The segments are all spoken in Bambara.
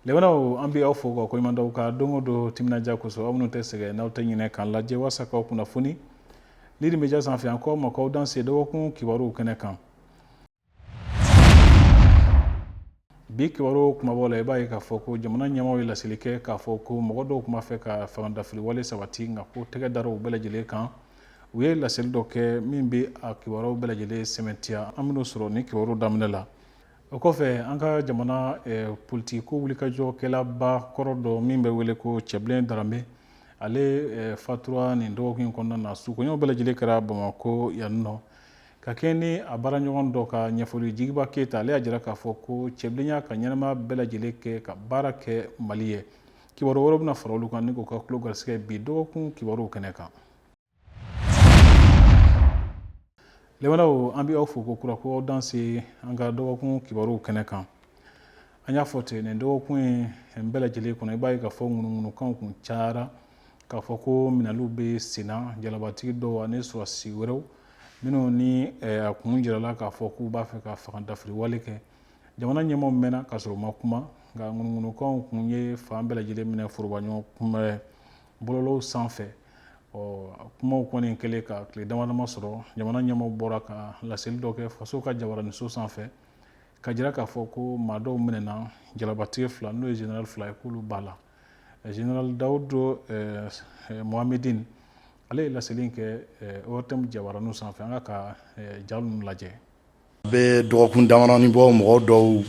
Lemanaw, an bɛ aw fo ka koɲuman dɔn ka don o don timinandiya kosɔn. Aw minnu tɛ sɛgɛn n'aw tɛ ɲinɛ k'an lajɛ walasa k'aw kunnafoni Lead Media sanfɛ, an k'aw ma k'aw danse dɔgɔkun kibaruw kɛnɛ kan. Bi kibaru kumabaw la, i b'a ye k'a fɔ ko jamana ɲɛmaaw ye laseli kɛ k'a fɔ ko mɔgɔ dɔw tun b'a fɛ ka fangadafiri wale sabati, nka ko tɛgɛ dara u bɛɛ lajɛlen kan. U ye laseli dɔ kɛ min bɛ a kibaruw bɛɛ lajɛlen sɛmɛntiya. An bɛn'o sɔrɔ ni kibaru daminɛ la. O kɔfɛ, an ka jamana politiki ko wulikajɔkɛlaba kɔrɔ dɔ min bɛ wele ko Cɛbilen Darame, ale fatura nin dɔgɔkun in kɔnɔna na. Sukoɲɛw bɛɛ lajɛlen kɛra Bamakɔ yan nɔ ka kɛɲɛ ni a baaraɲɔgɔn dɔ ka ɲɛfɔli. Jigiba Keyita, ale y'a jira k'a fɔ ko Cɛbilen y'a ka ɲɛnamaya bɛɛ lajɛlen kɛ ka baara kɛ Mali ye. Kibaru wɛrɛw bɛna fara olu kan ni k'o ka tulo garisɛgɛ bi dɔgɔkun kibaruw kɛnɛ kan. Lemanaw, an bɛ aw fo ko kura ko aw danse an ka dɔgɔkun kibaruw kɛnɛ kan. An y'a fɔ ten, nin dɔgɔkun in bɛɛ lajɛlen kɔnɔ, i b'a ye k'a fɔ ŋunuŋunukanw kun cayara k'a fɔ ko minɛliw bɛ senna, jalabatigi dɔw ani sɔrɔdasi wɛrɛw minnu ni a kun jirala k'a fɔ k'u b'a fɛ ka fanga dafiri wale kɛ. Jamana ɲɛmaaw mɛnna k'a sɔrɔ u ma kuma, nka ŋunuŋunukanw kun ye fan bɛɛ lajɛlen minɛ foroba ɲɔgɔn kunbɛn bɔlɔlɔw sanfɛ. Ɔ kumaw kɔni kɛlen ka tile dama dama sɔrɔ, jamana ɲɛmaaw bɔra ka laseli dɔ kɛ faso ka jabaraniso sanfɛ ka jira k'a fɔ ko maa dɔw minɛna, jalabatigi fila, n'o ye général fila ye, k'olu b'a la. Général Dawudu Mohamedine, ale ye laseli kɛ ORTM jabaraniw sanfɛ. An ka ja ninnu lajɛ. A bɛ dɔgɔkun damadɔnin bɔ, mɔgɔ dɔw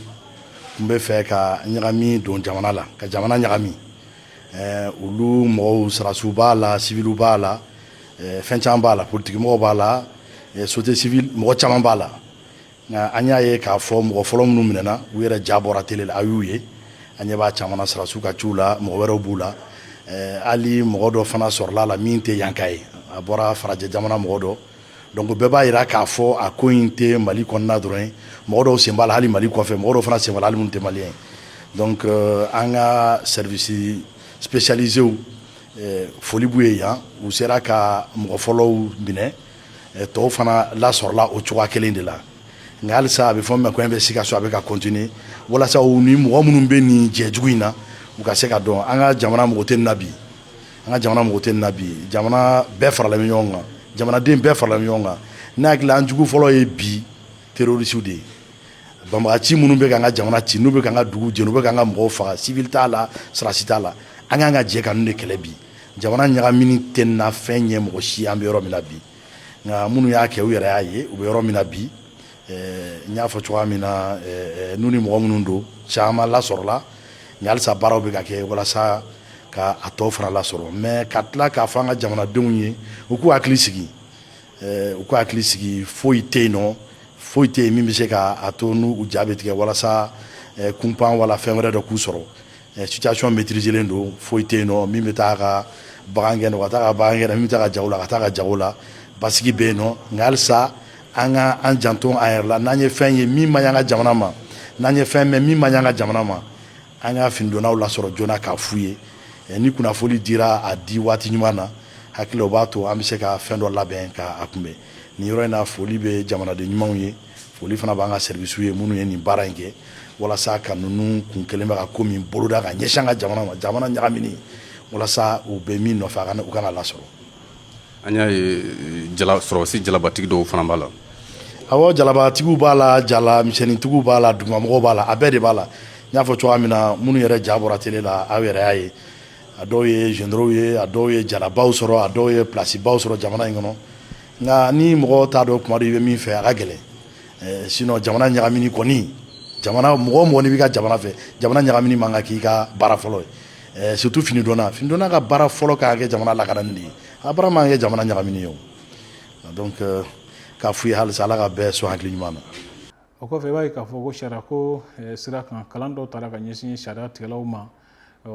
tun bɛ fɛ ka ɲagami don jamana la, ka jamana ɲagami. Olu mɔgɔw, sɔrɔdasiw b'a la, siviliw b'a la, fɛn caman b'a la, politikimɔgɔw b'a la, société civile mɔgɔ caman b'a la. Nka an y'a ye k'a fɔ mɔgɔ fɔlɔ minnu minɛna, u yɛrɛ ja bɔra télé la, a y'u ye. An ɲɛ b'a caman na, sɔrɔdasiw ka ciw la, mɔgɔ wɛrɛw b'u la. Hali mɔgɔ dɔ fana sɔrɔla la min tɛ yanka ye, a bɔra farajɛ jamana mɔgɔ dɔ. Donc bɛɛ b'a jira k'a fɔ a ko in tɛ Mali kɔnɔna dɔrɔn ye, mɔgɔ dɔw sen b'a la hali Mali kɔfɛ, mɔgɔ dɔw fana sen b'a la hali minnu tɛ malien ye. Donc an ka service spécialisés, foli b'u ye yan, u sera ka mɔgɔ fɔlɔw minɛ, tɔw fana lasɔrɔla o cogoya kelen de la. Nka halisa a bɛ fɔ min ma ko investigation a bɛ ka continuer walasa u ni mɔgɔ minnu bɛ nin jɛjugu in na, u ka se ka dɔn. An ka jamana mɔgɔ tɛ nin na bi, an ka jamana mɔgɔ tɛ nin na bi. Jamana bɛɛ faralen bɛ ɲɔgɔn kan, jamanaden bɛɛ faralen bɛ ɲɔgɔn kan. Ne hakili la, an jugu fɔlɔ ye bi terrorisiw de ye, banbagaci minnu bɛ k'an ka jamana ci, n'u bɛ k'an ka dugu jeni, u bɛ k'an ka mɔgɔw faga, civil t'a la, sɔrɔdasi t'a la. An kan ka jɛ ka ninnu de kɛlɛ bi. Jamana ɲagamini tɛ na fɛn ɲɛ mɔgɔ si an bɛ yɔrɔ min na bi. Nka minnu y'a kɛ, u yɛrɛ y'a ye u bɛ yɔrɔ min na bi. N y'a fɔ cogoya min na, n'u ni mɔgɔ minnu don, caman lasɔrɔla, nka halisa baaraw bɛ ka kɛ walasa ka a tɔw fana lasɔrɔ. Mais ka tila k'a fɔ an ka jamanadenw ye, u k'u hakili sigi, u k'u hakili sigi, foyi tɛ yen nɔ, foyi tɛ yen min bɛ se ka a to n'u ja bɛ tigɛ walasa kunpan wala fɛn wɛrɛ dɔ k'u sɔrɔ. Situation maîtriselen don, foyi tɛ yen nɔ. Min bɛ taa ka bagan gɛn, ka taa ka bagan gɛn, min bɛ taa ka jago la, ka taa ka jago la, basigi bɛ yen nɔ. Nka halisa an ka an janto an yɛrɛ la. N'an ye fɛn ye min man ɲi an ka jamana ma, n'an ye fɛn mɛn min man ɲi an ka jamana ma, an ka finidonnaw lasɔrɔ joona k'a f'u ye. Ni kunnafoni dira a di waati ɲuman na, hakili o b'a to an bɛ se ka fɛn dɔ labɛn k'a kunbɛn. Nin yɔrɔ in na, foli bɛ jamanaden ɲumanw ye, foli fana b'an ka service ye minnu ye nin baara in kɛ walasa ka ninnu kun kelen bɛ ka ko min boloda ka ɲɛsin an ka jamana ma, jamana ɲagamini, walasa u bɛ min nɔfɛ, u kana lasɔrɔ. An y'a ye jala sɔrɔdasi jalabatigi dɔw fana b'a la. Awɔ, jalabatigiw b'a la, jala misɛnnintigiw b'a la, dugumamɔgɔw b'a la, a bɛɛ de b'a la. N y'a fɔ cogoya min na, minnu yɛrɛ ja bɔra télé la, aw yɛrɛ y'a ye, a dɔw ye généraux ye, a dɔw ye jalabaw sɔrɔ, a dɔw ye place-baw sɔrɔ jamana in kɔnɔ. Nka ni mɔgɔ t'a dɔn kuma dɔ i bɛ min fɛ, a ka gɛlɛn. Sinon jamana ɲagamini kɔni, jamana mɔgɔ o mɔgɔ n'i b'i ka jamana fɛ, jamana ɲagamini man kan k'i ka baara fɔlɔ ye. Surtout finidonna, finidonna ka baara fɔlɔ ka kɛ jamana lakanani de ye, a baara man kɛ jamana ɲagamini ye o. Donc k'a f'u ye halisa, Ala ka bɛɛ sɔn hakili ɲuman na. O kɔfɛ, i b'a ye k'a fɔ ko sariya ko sira kan, kalan dɔw taara ka ɲɛsin sariya tigɛlaw ma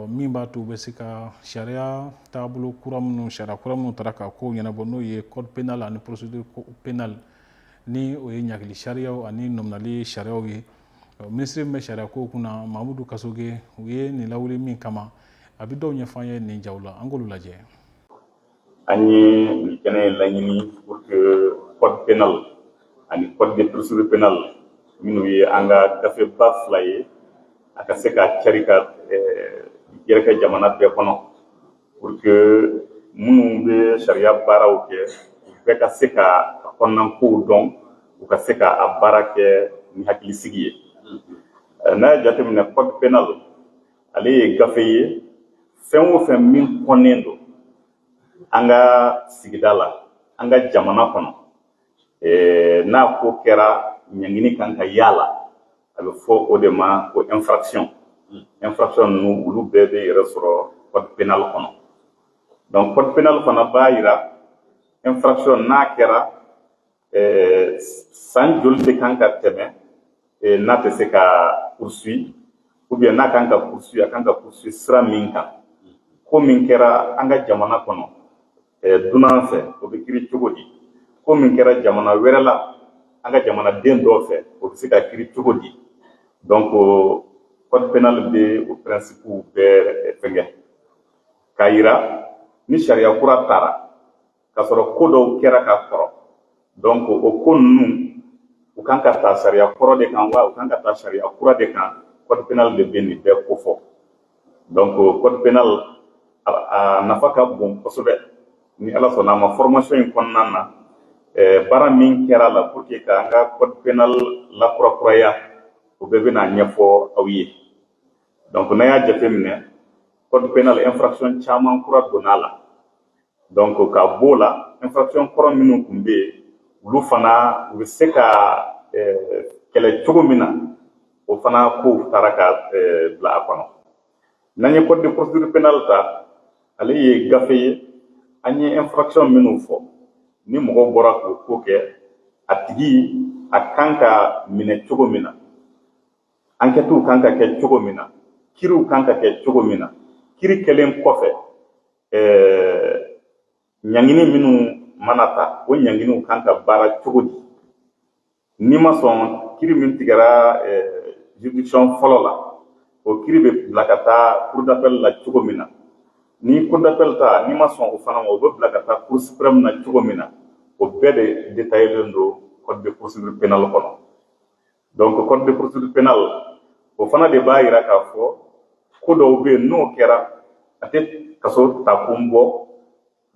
min b'a to u bɛ se ka sariya taabolo kura minnu, sariya kura minnu taara ka kow ɲɛnabɔ, n'o ye code pénal ani procédure pénale, ni o ye ɲangili sariyaw ani nɔminali sariyaw ye. Minisiri min bɛ sariya kow kunna, Mamudu Kasoge, u ye nin lawuli min kama, a bɛ dɔw ɲɛfɔ an ye nin jaw la. An k'olu lajɛ. An ye nin kɛnɛ in laɲini pour que code pénal ani code de procédure pénale, minnu ye an ka gafeba fila ye. A ka se ka cari ka yɛrɛkɛ jamana bɛɛ kɔnɔ, pour que minnu bɛ sariya baaraw kɛ, u bɛɛ ka se ka a kɔnɔna kow dɔn, u ka se ka a baara kɛ ni hakilisigi ye. N'a y'a jateminɛ, code pénal, ale ye gafe ye, fɛn o fɛn min kɔnnen don an ka sigida la, an ka jamana kɔnɔ, n'a ko kɛra, ɲangini kan ka y'a la, a bɛ fɔ o de ma ko infraction. Infraction ninnu, olu bɛɛ bɛ yɛrɛ sɔrɔ code pénal kɔnɔ. Donc code pénal fana b'a yira, infraction n'a kɛra, san joli de kan ka tɛmɛ n'a tɛ se ka poursuit, ou bien n'a kan ka poursuit, a kan ka poursuit sira min kan. Ko min kɛra an ka jamana kɔnɔ, dunan fɛ, o bɛ kiri cogo di? Ko min kɛra jamana wɛrɛ la, an ka jamanaden dɔw fɛ, o bɛ se ka kiri cogo di? Donc code pénal bɛ o principe bɛɛ fɛngɛ k'a yira. Ni sariya kura tara k'a sɔrɔ ko dɔw kɛra ka kɔrɔ, donc o ko ninnu, u kan ka ta sariya kɔrɔ de kan wa, u kan ka ta sariya kura de kan? Code pénal de bɛ nin bɛɛ kofɔ. Donc code pénal, a nafa ka bon kosɛbɛ. Ni Ala sɔnna a ma, formation in kɔnɔna na, baara min kɛra la pour que k'an ka code pénal lakurakuraya, o bɛɛ bɛna ɲɛfɔ aw ye. Donc n'an y'a jateminɛ, code pénal, infraction caman kura donna a la. Donc ka b'o la, infraction kɔrɔ minnu tun bɛ yen, olu fana, u bɛ se ka kɛlɛ cogo min na, o fana kow taara ka bila a kɔnɔ. N'an ye code de procédure pénale ta, ale ye gafe ye, an ye infraction minnu fɔ, ni mɔgɔ bɔra k'o ko kɛ, a tigi a kan ka minɛ cogo min na, enquêtes kan ka kɛ cogo min na, kiriw kan ka kɛ cogo min na, kiri kɛlen kɔfɛ, ɲangini minnu mana ta, o ɲanginiw kan ka baara cogo di? N'i ma sɔn kiri min tigɛra juridiction fɔlɔ la, o kiri bɛ bila ka taa cour d'appel la cogo min na. Ni cour d'appel ta, n'i ma sɔn o fana ma, o bɛ bila ka taa cour suprême na cogo min na. O bɛɛ de détaillé don code de procédure pénale kɔnɔ. Donc code de procédure pénale, o fana de b'a yira k'a fɔ ko dɔw bɛ yen, n'o kɛra, a tɛ kaso takun bɔ.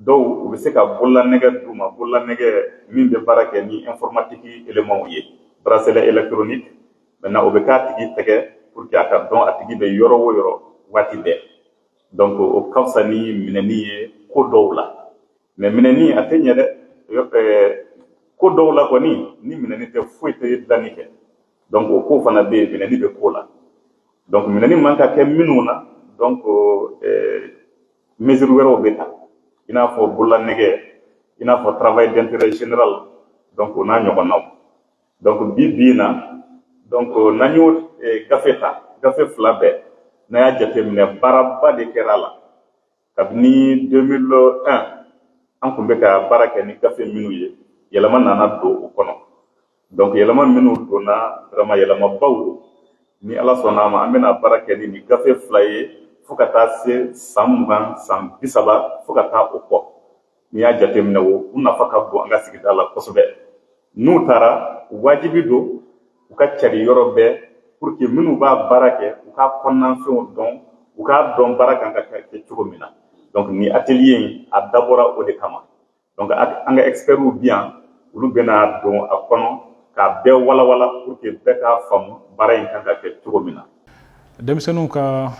Dɔw, u bɛ se ka bololanɛgɛ d'u ma, bololanɛgɛ min bɛ baara kɛ ni informatique éléments ye, bracelet électronique. Maintenant, o bɛ k'a tigi tɛgɛ pour que a ka dɔn a tigi bɛ yɔrɔ o yɔrɔ waati bɛɛ. Donc o ka fisa ni minɛni ye ko dɔw la. Mais minɛni, a tɛ ɲɛ dɛ. Ko dɔw la kɔni, ni minɛni tɛ, foyi tɛ dilanni kɛ. Donc o ko fana bɛ yen, minɛni bɛ ko la. Donc minɛni man ka kɛ minnu na, donc mesure wɛrɛw bɛ ta, i n'a fɔ bololanɛgɛ, i n'a fɔ travail d'intérêt général, donc o n'a ɲɔgɔnnaw. Donc bi bi in na, donc n'an y'o gafe ta, gafe fila bɛɛ, n'an y'a jateminɛ, baaraba de kɛra a la kabini 2001. An tun bɛ ka baara kɛ ni gafe minnu ye, yɛlɛma nana don o kɔnɔ. Donc yɛlɛma minnu donna, vraiment yɛlɛmabaw don. Ni Ala sɔnna a ma, an bɛna baara kɛ ni nin gafe fila ye fo ka taa se san 20, san 30, fo ka taa o kɔ. N'i y'a jateminɛ, o u nafa ka bon an ka sigida la kosɛbɛ. N'u taara, wajibi don u ka cari yɔrɔ bɛɛ pour que minnu b'a baara kɛ, u k'a kɔnɔnafɛnw dɔn, u k'a dɔn baara kan ka kɛ cogo min na. Donc ni atelier in, a dabɔra o de kama. Donc an ka experts bi yan, olu bɛna don a kɔnɔ k'a bɛɛ walawala pour que bɛɛ k'a faamu baara in kan ka kɛ cogo min na. Denmisɛnninw ka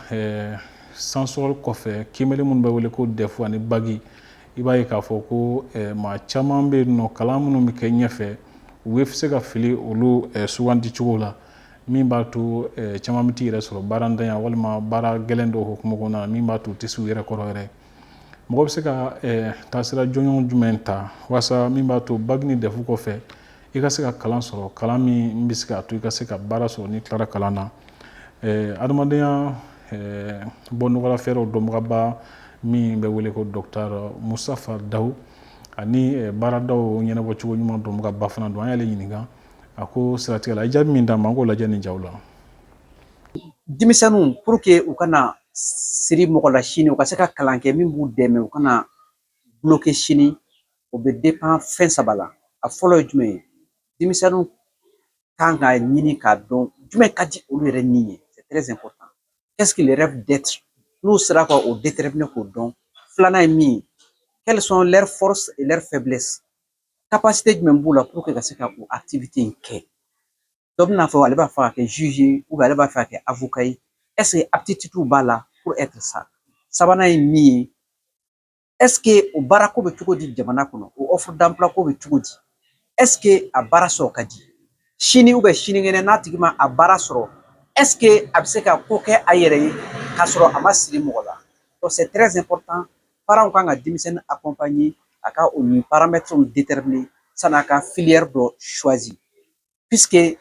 sansɔrɔ kɔfɛ, kiimɛli minnu bɛ wele ko DEF ani bac, i b'a ye k'a fɔ ko maa caman bɛ yen nɔ, kalan minnu bɛ kɛ ɲɛfɛ, u bɛ se ka fili olu sugandi cogo la, min b'a to caman bɛ t'i yɛrɛ sɔrɔ baarantanya walima baara gɛlɛn dɔw hukumu kɔnɔna na, min b'a to u tɛ se u yɛrɛ kɔrɔ yɛrɛ. Mɔgɔ bɛ se ka taasira jɔnjɔn jumɛn ta walasa min b'a to bac ni DEF kɔfɛ, i ka se ka kalan sɔrɔ, kalan min bɛ se k'a to i ka se ka baara sɔrɔ n'i tilara kalan na? Adamadenya bɔ nɔgɔla fɛɛrɛw dɔnbagaba min bɛ wele ko Docteur Mustafa Daw, ani baaradaw ɲɛnabɔcogo ɲuman dɔnbagaba fana don, an y'ale ɲininka a ko siratigɛ la. A ye jaabi min d'a ma, an k'o lajɛ nin jaw la. Denmisɛnninw, pour que u kana siri mɔgɔ la sini, u ka se ka kalan kɛ min b'u dɛmɛ, u kana bloquer sini, o bɛ dépend fɛn saba la. A fɔlɔ ye jumɛn ye? Denmisɛnninw kan k'a ɲini k'a dɔn jumɛn ka di olu yɛrɛ ni ye. C'est très important. Qu'est-ce qu'il rêve d'être? N'u sera ka o déterminer k'o dɔn. Filanan ye min ye, quelles sont leurs forces et leurs faiblesses? Capacité jumɛn b'u la pour que ka se ka o activité in kɛ? Dɔ bɛna fɔ ale b'a fɛ ka kɛ juge ye, ale b'a fɛ ka kɛ avocat ye. Est-ce que aptitude b'a la pour être ça? Sabanan ye min ye, est-ce que o baarako bɛ cogo di jamana kɔnɔ? O offre d'emploi ko bɛ cogo di? Est-ce que a baara sɔrɔ ka di? Sini sinikɛnɛ n'a tigi ma a baara sɔrɔ, est-ce que a bɛ se ka ko kɛ a yɛrɛ ye k'a sɔrɔ a ma siri mɔgɔ la? Donc c'est très important. Parents kan ka denmisɛnnin accompagner a ka o ni paramètres déterminer san'a ka filière dɔ choisir. Puisque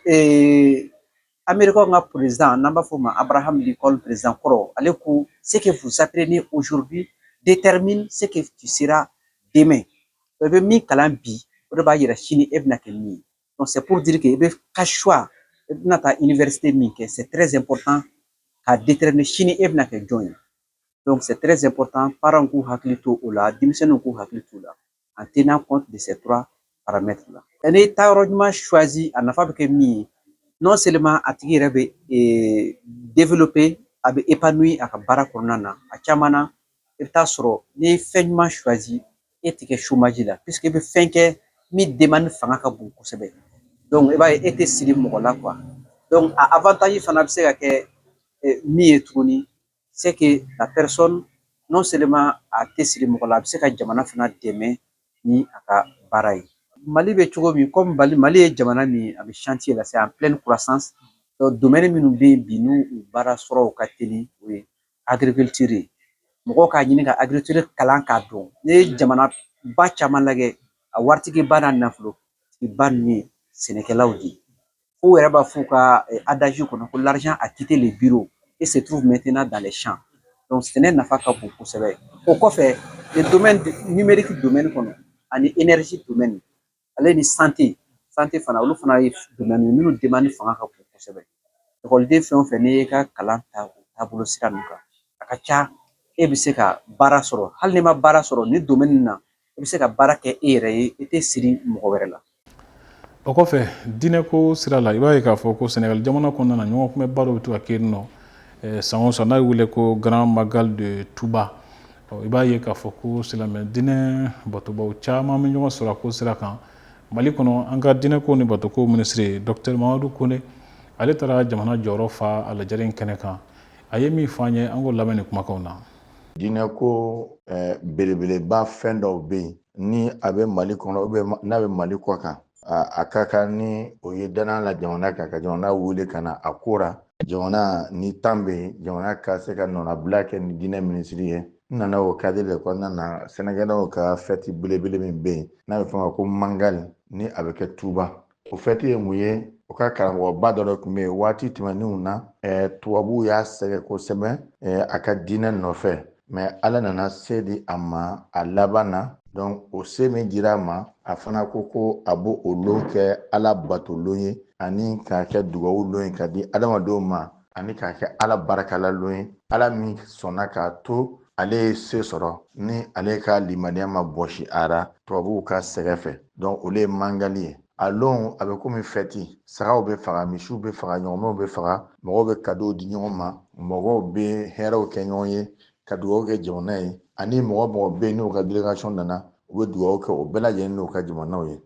Américain ka président, n'an b'a fɔ o ma Abraham Lincoln, président kɔrɔ, ale ko: ce que vous apprenez aujourd'hui détermine ce que tu seras demain. I bɛ min kalan bi, o de b'a yira sini e bɛna kɛ min ye. Donc c'est pour dire que i bɛ ka choix, i bɛna taa université min kɛ, c'est très important k'a déterminer sini e bɛna kɛ jɔn ye. Donc c'est très important, parents k'u hakili to o la, denmisɛnninw k'u hakili t'o la, en tenant compte de ces trois paramètres là. N'i taayɔrɔ ɲuman choisi, a nafa bɛ kɛ min ye, non seulement a tigi yɛrɛ bɛ développer, a bɛ épanouir a ka baara kɔnɔna na. A caman na, i bɛ taa sɔrɔ n'i ye fɛn ɲuman choisi, e tɛ kɛ chômage la, puisque i bɛ fɛn kɛ min demande fanga ka bon kosɛbɛ. Donc i b'a ye e tɛ siri mɔgɔ la quoi. Donc a avantage fana bɛ se ka kɛ min ye tuguni, c'est que la personne, non seulement a tɛ siri mɔgɔ la, a bɛ se ka jamana fana dɛmɛ ni a ka baara ye. Mali bɛ cogo min, komi Mali ye jamana min ye, a bɛ chantier la, c'est en pleine croissance. Donc domaine minnu bɛ yen bi, n'u baara sɔrɔw ka teli, o ye agriculture ye. Mɔgɔw k'a ɲini ka agriculture kalan k'a dɔn. N'i ye jamana ba caman lajɛ, a waritigiba n'a nafolotigiba ninnu ye sɛnɛkɛlaw de ye. F'u yɛrɛ b'a f'u ka adage kɔnɔ ko l'argent a quitté les bureaux et se trouve maintenant dans les champs. Donc sɛnɛ nafa ka bon kosɛbɛ. O kɔfɛ, le domaine numérique domaine kɔnɔ ani énergie domaine, ale ni santé, santé fana, olu fana ye domaine ye minnu demande fanga ka bon kosɛbɛ. Ekɔliden fɛn o fɛn, n'i y'i ka kalan ta o taabolo sira ninnu kan, a ka ca e bɛ se ka baara sɔrɔ. Hali n'i ma baara sɔrɔ ni domaine na, i bɛ se ka baara kɛ e yɛrɛ ye, i tɛ siri mɔgɔ wɛrɛ la. O kɔfɛ, diinɛko sira la, i b'a ye k'a fɔ ko Senegal jamana kɔnɔna na, ɲɔgɔn kunbɛba dɔ bɛ to ka kɛ yen nɔ san o san, n'a bɛ wele ko Grand Magal de Touba. I b'a ye k'a fɔ ko silamɛ diinɛ batobaw caman bɛ ɲɔgɔn sɔrɔ a ko sira kan. Mali kɔnɔ, an ka diinɛko ni batoko minisiri, Docteur Mamadu Kone, ale taara jamana jɔyɔrɔ fa a lajɛrɛ in kɛnɛ kan. A ye min fɔ an ye, an k'o lamɛn ni kumakanw na. Diinɛko belebeleba fɛn dɔw bɛ yen, ni a bɛ Mali kɔnɔ, n'a bɛ Mali kɔ kan, a ka kan ni o ye danaya la jamana kan, ka jamana wele ka na a ko ra. Jamana ni tan bɛ yen, jamana ka se ka nɔnabila kɛ ni diinɛ minisiri ye. N nana o cadre de kɔnɔna na. Sɛnɛkɛlaw ka fête belebele min bɛ yen, n'a bɛ fɔ o ma ko Mangali, ni a bɛ kɛ Tuba, o fête ye mun ye? O ka karamɔgɔba dɔ de tun bɛ yen waati tɛmɛnenw na, tubabuw y'a sɛgɛn kosɛbɛ a ka diinɛ nɔfɛ, mais Ala nana se di a ma a laban na. Donc o se min dira a ma, a fana ko ko a b'o o lon kɛ Ala bato lon ye, ani k'a kɛ dugawu lon ye ka di adamadenw ma, ani k'a kɛ Ala barakala lon ye. Ala min sɔnna k'a to ale ye se sɔrɔ, ni ale ka limaniya ma bɔsi a ra tubabuw ka sɛgɛ fɛ. Donc olu ye Mangali ye. A lon a bɛ komi fête, sagaw bɛ faga, misiw bɛ faga, ɲɔgɔmɛw bɛ faga, mɔgɔw bɛ cadeau di ɲɔgɔn ma, mɔgɔw bɛ hɛrɛw kɛ ɲɔgɔn ye, ka dugawu kɛ jamana ye, ani mɔgɔ mɔgɔ bɛ yen n'u ka délégation nana, u bɛ dugawu kɛ o bɛɛ lajɛlen n'u ka jamanaw ye.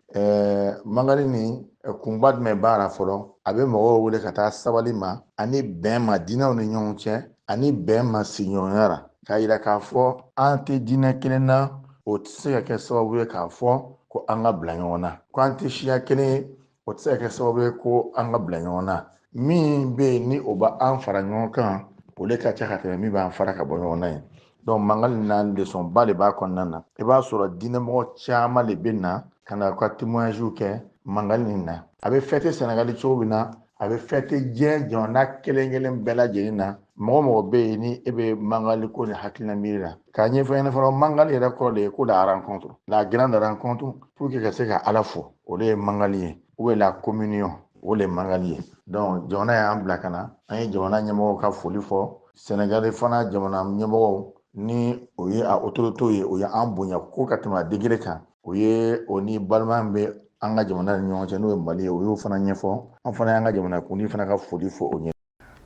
Mangali ni kunba jumɛn b'a la fɔlɔ? A bɛ mɔgɔw wele ka taa sabali ma ani bɛn ma diinɛw ni ɲɔgɔn cɛ, ani bɛn ma sigiɲɔgɔnya la, k'a yira k'a fɔ an tɛ diinɛ kelen na, o tɛ se ka kɛ sababu ye k'a fɔ ko an ka bila ɲɔgɔn na, ko an tɛ siya kelen ye, o tɛ se ka kɛ sababu ye ko an ka bila ɲɔgɔn na. Min bɛ yen ni o b'an fara ɲɔgɔn kan, o de ka ca ka tɛmɛ min b'an fara ka bɔ ɲɔgɔn na ye. Donc Mangali na, leçon ba de b'a kɔnɔna na. I b'a sɔrɔ diinɛmɔgɔ caman de bɛ na ka na u ka témoignage kɛ Mangali nin na. A bɛ fêter Sɛnɛgali cogo min na, a bɛ fêter diɲɛ jamana kelen kelen bɛɛ lajɛlen na. Mɔgɔ mɔgɔ bɛ yen ni e bɛ Mangali ko ni hakilina miiri la, k'a ɲɛfɔ ɲɛna fɔlɔ, Mangali yɛrɛ kɔrɔ de ye ko la rencontre, la grande rencontre, pour que ka se ka Ala fo, o de ye Mangali ye, ou la communion, o de ye Mangali ye. Donc jamana y'an bila ka na, an ye jamana ɲɛmɔgɔw ka foli fɔ. Sɛnɛgali fana jamana ɲɛmɔgɔw, ni o ye a autorités ye, o ye an bonya ko ka tɛmɛ a degré kan. O ye o ni balima bɛ an ka jamana ni ɲɔgɔn cɛ, n'o ye Mali ye, o y'o fana ɲɛfɔ. An fana y'an ka jamana kuntigi fana ka foli fɔ o ɲɛ.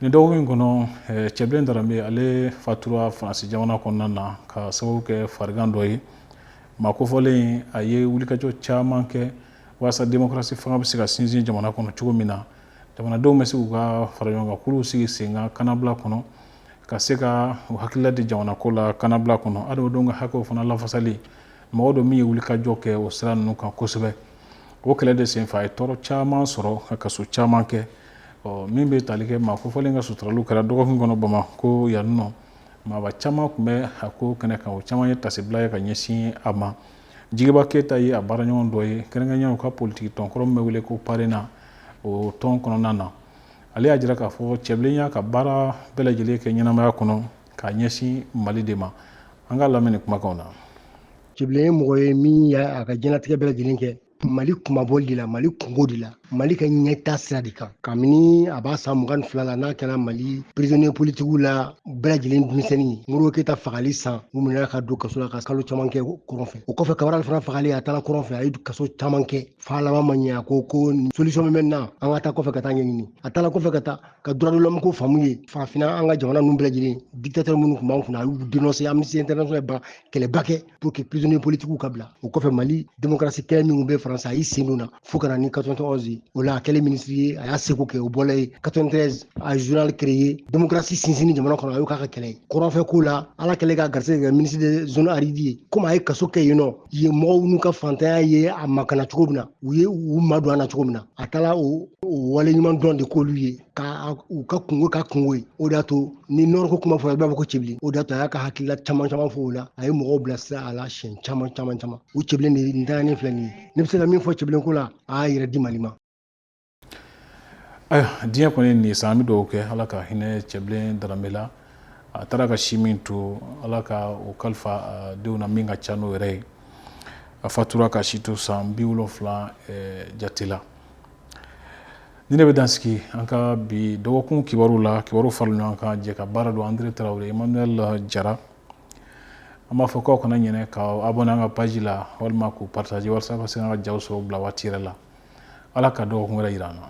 Nin dɔgɔkun in kɔnɔ, Cɛbilen Darame, ale fatura Faransi jamana kɔnɔna na ka sababu kɛ farigan dɔ ye. Maa kofɔlen, a ye wulikajɔ caman kɛ walasa démocratie fanga bɛ se ka sinsin jamana kɔnɔ cogo min na, jamanadenw bɛ se k'u ka faraɲɔgɔnkankuluw sigi sen kan kanabila kɔnɔ, ka se ka u hakilila di jamana ko la kanabila kɔnɔ, adamadenw ka hakɛw fana lafasali. Mɔgɔ dɔ min ye wulikajɔ kɛ o sira ninnu kan kosɛbɛ, o kɛlɛ de senfɛ a ye tɔɔrɔ caman sɔrɔ, ka kaso caman kɛ. Ɔ min bɛ tali kɛ maa kofɔlen ka suturaliw kɛra dɔgɔkun kɔnɔ Bamakɔ yan nɔ. Maaba caman tun bɛ a ko kɛnɛ kan, o caman ye tasibila ye ka ɲɛsin a ma. Jigiba Keyita ye a baaraɲɔgɔn dɔ ye, kɛrɛnkɛrɛnnenya u ka politiki tɔn kɔrɔ min bɛ wele ko PARENA, o tɔn kɔnɔna na. Ale y'a jira k'a fɔ Cɛbilen y'a ka baara bɛɛ lajɛlen kɛ ɲɛnamaya kɔnɔ k'a ɲɛsin Mali de ma. An k'a lamɛn nin kumakanw na. Cɛbilen ye mɔgɔ ye min y'a ka diɲɛlatigɛ bɛɛ lajɛlen kɛ Mali kunmabɔli de la, Mali kunko de la, Mali ka ɲɛta sira de kan. Kabini a b'a san 22 la, n'a kɛra Mali prisonnier politigiw la bɛɛ lajɛlen denmisɛnnin ye, Modibo Keyita fagali san, u minɛna ka don kaso la ka kalo caman kɛ kɔrɔn fɛ. O kɔfɛ, Kabral fana fagali, a taara kɔrɔn fɛ, a ye kaso caman kɛ. F'a laban ma ɲɛ, a ko ko solution min bɛ na, an ka taa kɔfɛ ka taa ɲɛɲini. A taara kɔfɛ ka taa ka droit de l'homme ko faamu ye. Farafinna, an ka jamana ninnu bɛɛ lajɛlen, dictateur minnu tun b'an kunna, a y'u dénoncer. Amnesty International ba kɛlɛba kɛ pour que prisonnier politiques ka bila. O kɔfɛ, Mali démocratie kɛlɛ min bɛ Faransi, a y'i sen don na fo ka na ni 91 ye. O la, a kɛlen ministre ye, a y'a seko kɛ. O bɔla yen, 93, a ye journal créé. Démocratie sinsinni jamana kɔnɔ, a y'o k'a ka kɛlɛ ye. Kɔrɔnfɛ ko la, Ala kɛlen ka garisɛgɛ kɛ ministre de zone aride ye. Komi a ye kaso kɛ yen nɔ, yen mɔgɔw n'u ka fantanya ye a makana cogo min na, u ye u madon a na cogo min na, a taara o wale ɲuman dɔn de k'olu ye, ka u ka kungo ka kungo ye. O de y'a to ni nord ko kuma fɔra, i b'a fɔ ko Cɛbilen. O de y'a to a y'a ka hakilila caman caman fɔ o la. A ye mɔgɔw bilasira a la siɲɛ caman caman caman. O Cɛbilen de ntanyani filɛ nin ye. Ne bɛ se ka min fɔ Cɛbilen ko la, a y'a yɛrɛ di Mali ma. Ayiwa, diɲɛ kɔni nin san, an bɛ dugawu kɛ Ala ka hinɛ Cɛbilen Darame la. A taara ka si min to, Ala ka o kalifa denw na min ka ca n'o yɛrɛ ye. A fatura ka si to san 70 jate la. Ni ne bɛ dan sigi an ka bi dɔgɔkun kibaru la. Kibaru farala ɲɔgɔn kan, jɛ ka baara don André Tarawele, Emmanuel Jara. An b'a fɔ k'aw kana ɲinɛ ka abonné an ka page la walima k'u partager, walasa ka se an ka jaw sɔrɔ bila waati yɛrɛ la. Ala ka dɔgɔkun wɛrɛ yira an na.